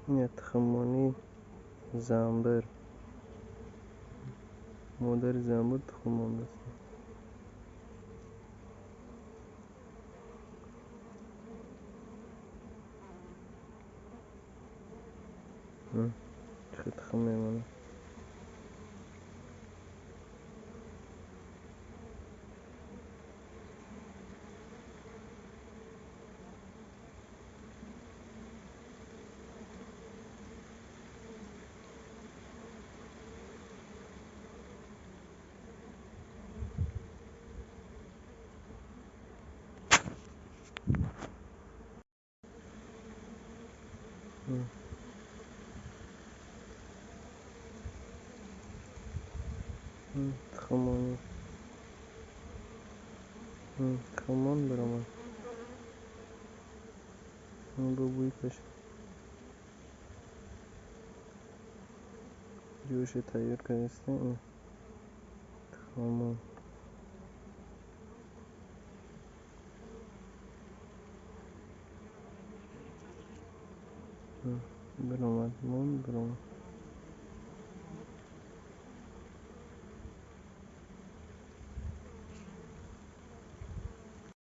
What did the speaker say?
Ина тухммонии занбир. Модари занбир тухм мондааст. Чӣ тухм мемонад. Тухммонӣ. Тухммон баромад. Бо бӯй кашид. Ҷӯша тайёр кардаста. Тухммон. Баромад, монд, баромад.